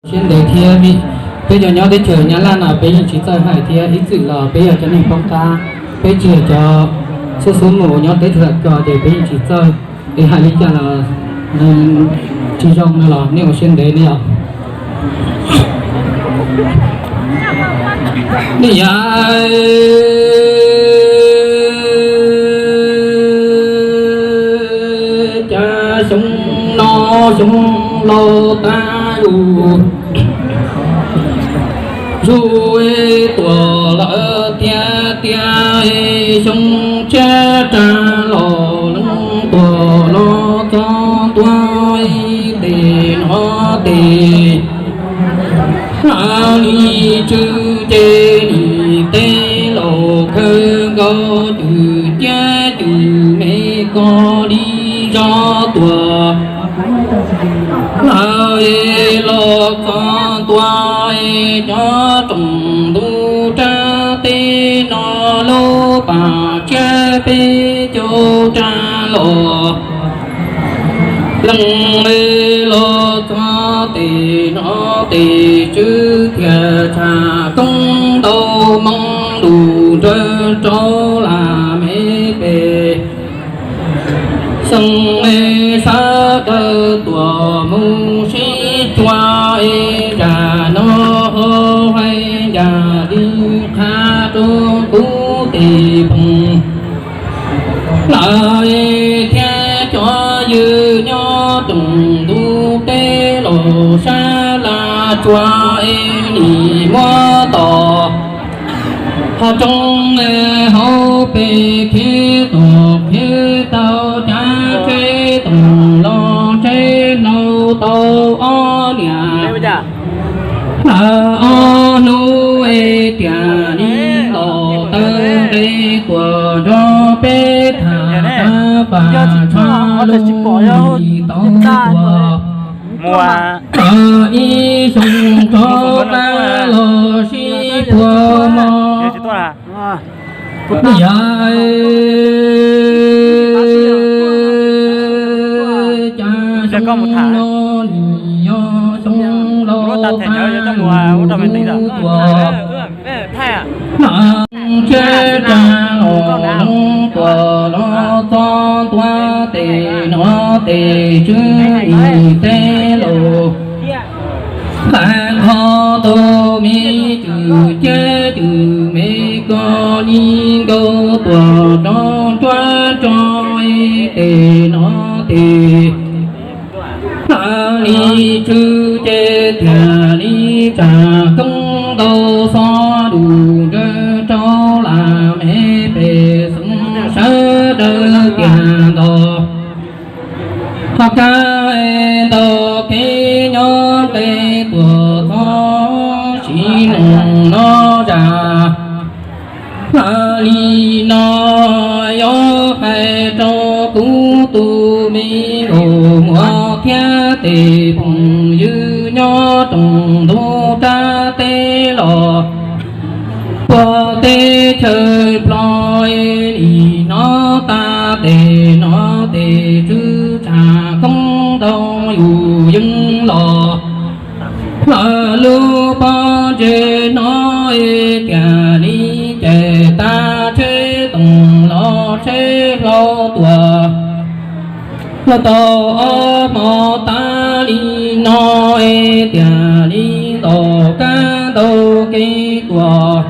Siab ntev thiab vim peb cov nyob teb chaws Nyab Laj no peb yeej tsis txawj hais thiab ib txwm los peb yog cov neeg poob qab, peb tsis yog cov xub xub mus nyob teb chaws ko ces peb yeej tsis txawj, es hais li cas los tsis zoo no los nej ua siab ntev li os. Ni yam cas xyoo no xyoo laus tag lus, zuj tuam lawm tiag tiag, xyoo tshiab rag los leej tuam los txog ntua tes no tes. Hnav li tswv ces nim tej laus khawb nkaus cwm ciab cwm me kos li zog tuam. Hnav los txog ntua cov rooj ntuj rag teb no lub pas tshiab peb caug rag los. Leej me los txog tes no tes tswv thiaj tshaj koob ntau moo lus nrawg rau lam me pes. Xeem me sawv daws tuam mus sib cuag es zaj no ho hais yam li qha rau kuv tes phooj ywg thiab cov yawg nyob rooj ntuj teb los sab laj tsuag es nim muab tos. Ho roob hauv pes khiav tuaj khiav tau cav tsheb toom los tsheb hlau tau ob niam ob hnub es tiam li los taw nqe tuaj nrog peb tham rau pas tshaj lub hlis tau tuaj. Ib xyoo rov qab los sib puag mog. Yog cas xyoo no nws yog xyoo laus tag lus tuaj. Hnav tshiab rag los leej tuam los txog ntua tes no tes tswv nim tej laus. Qab qho tau me cwm ciab cwm me kos li nkaus tuaj rau nruab rau tes no tes. Hnav li tswv ces thiaj li tshaj koob ntau xov lus nrawg rau lam me pes xeem sawv daws tiag ntau. Ho kab ntau kev nyob nqe tuaj txog sim neej no zaj. Hnav li no yuav hais rau kuv tus me nkauj muam thiab tes phooj ywg nyob rooj ntuj rag teb los puag teb chaws Nplog li no tas tes no tes tswv tshaj koob ntau yus yeej los. Lub pob ntseg no tiag li ces tag tsheb toom los tsheb hlau tuaj. Los tau ob hmo tas li no tiag li ntaus kab ntau kev tuaj.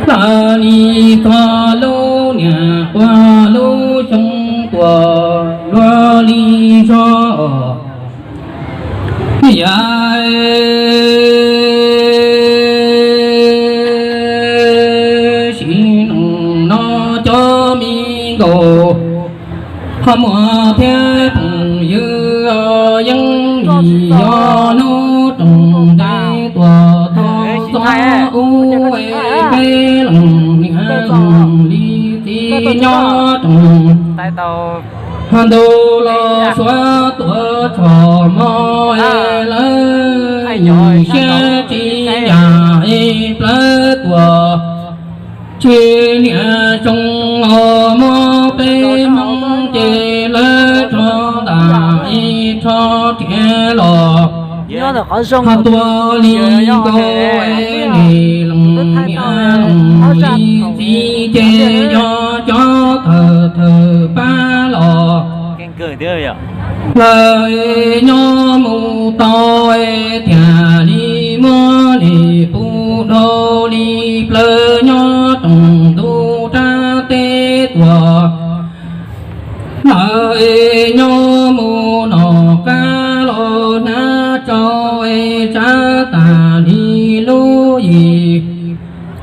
Hnav li txog lub niam quas lub xyoo tuaj luag li zog. Yam sim neej no cov me nkauj qhov muag thiab phooj ywg yeej nim yog hnub rooj ntev tuaj tau txog ub es peb leej niam leej li txiv nyob rooj ntuj los suav tuaj txog mog es lawv siab tsis yam es plawv tuaj. Tsis niam zoo os mog peb Hmoob ces lawv rho ntam es rho riam los. Ho tuaj li nkaus es nim loos niam loos li txiv ces yog cov thawj thawj pab los lawv nyob mus tau es thiaj li muab nim pub dhau li plawv nyob rooj ntuj rab teb tuaj. Lawv nyob mus nom qab los hnab tsau es tsab tas li lub yim.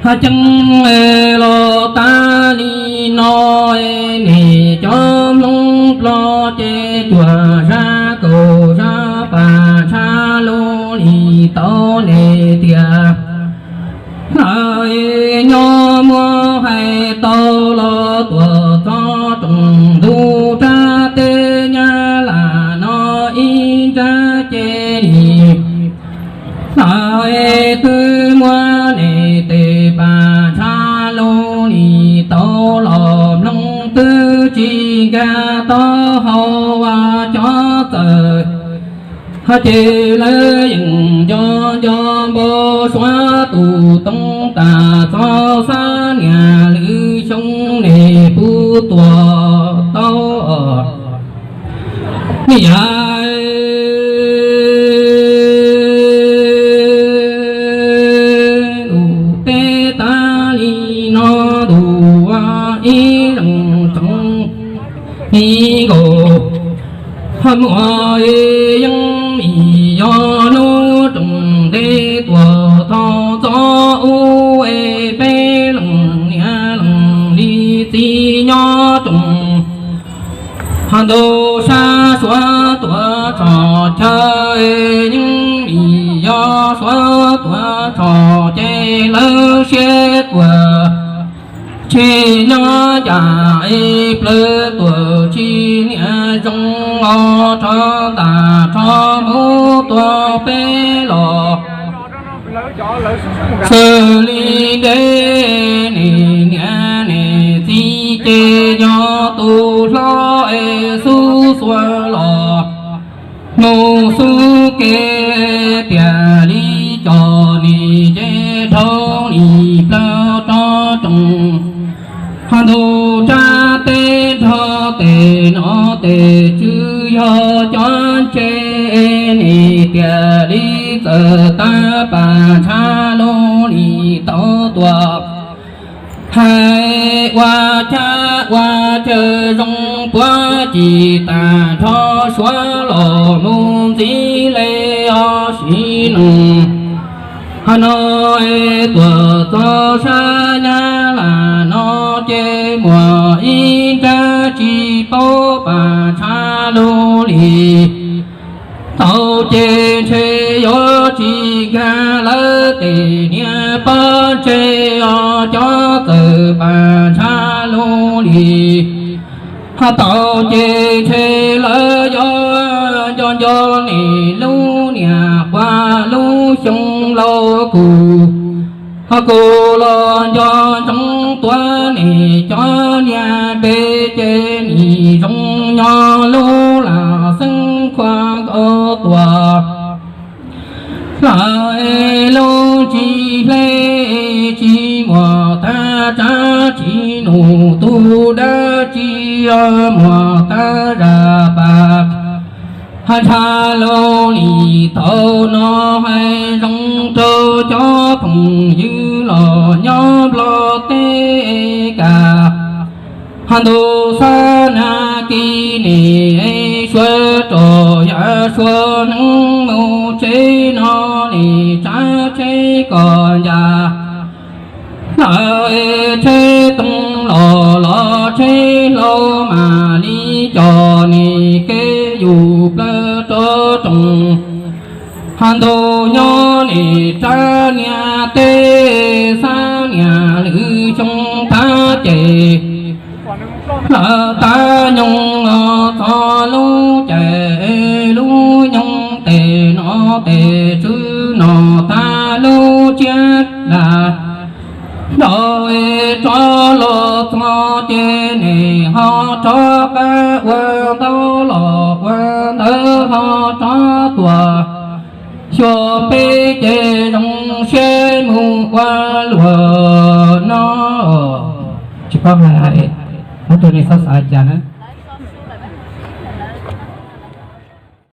Hab ceeb los tas li no es nim cov mloog ploj ces cuag sab kaum sab pas tshab lub li tau ne tiag. Lawv nyob muab hais tau los tuaj txog rooj ntuj rab teb Nyab Laj no ib nrab ces nim lawv twb muab nim tej pas tshab lub li tau los mloog twb tsis nkag tau hauv ua cov txawm. Hab ces lawv yeej nco nco npau suav tus toob tas txog xab niam lwm xyoo nim pub tuaj tau. Niam ntuj teb tas li no ntuj ua ib leeg tsoom ib nkaus. Hab muaj yeeb vim yog lub rooj ntev tuaj txog txog ub es peb leej niam leej li txiv nyob rooj. Hab ntuj sab suav tuaj txog chaw yeeb vim yog suav tuaj txog ces lawv siab tuaj tsis nyob cas es plawv tuaj tsis niam zoo os rov tas rov mus tuaj peb los. Xws li deb nim niam nim txiv ces yog tus hlob es xub xuav los mus xub ke tiag li cov nim ces dhau nim plawv rov rooj. Hab ntuj rab teb nrho tes no tes tswv yog cov ntse nim tiag li txawm tab pas tshab lub li tau tuaj. Hais ua cab ua caw zoo puav tsis tas nrho suav los mus ntxiv li os sim neej. Hab no es tuaj txog sab Nyab Laj no ces muaj ib nrab tsis paub pas tshab lub li tau ces ntshe yuav tsis nkag lawv tej niam pab ntshe os cov txawm pas tshab lub li. Hab tau ces ntshe lawv yuav nco nco nim lub niam quas lub xyoo laus kuv. Hab kuv los nco ntsoov tuav nim cov niam peb ces nim zoo nyob lub lam xeeb khuam nkaus tuaj. Lawv lub tsis hle tsis muaj tag tsav tsis nug tug dab tsi os muaj tag zaj pab. Hab ntsha lub li tau no hais zoo rau cov phooj ywg los nyob Nplog teb kas. Hab ntuj xab nag kis nim suav rau yav suav neeb mus tsev no nim tsav tsheb kom ncaj. Lawv tsheb tooj los los tsheb hlau mam li coj nim kev yus plawv rov rooj. Hab ntuj nyob nim rab niag teb xab niag lwm xyoo thab ces lawv tab nyoog los txog lub caij lub nyoog tes no tes tswv no thab lub tsiab lag. Nrau es rov los txog ces nim ho rov qab ua ntawv los ua ntawv ho rov tuaj. Xyuas peb ces zoo siab mus ua luam no. Tsis paub hais, ob tug nej xav xav cas na.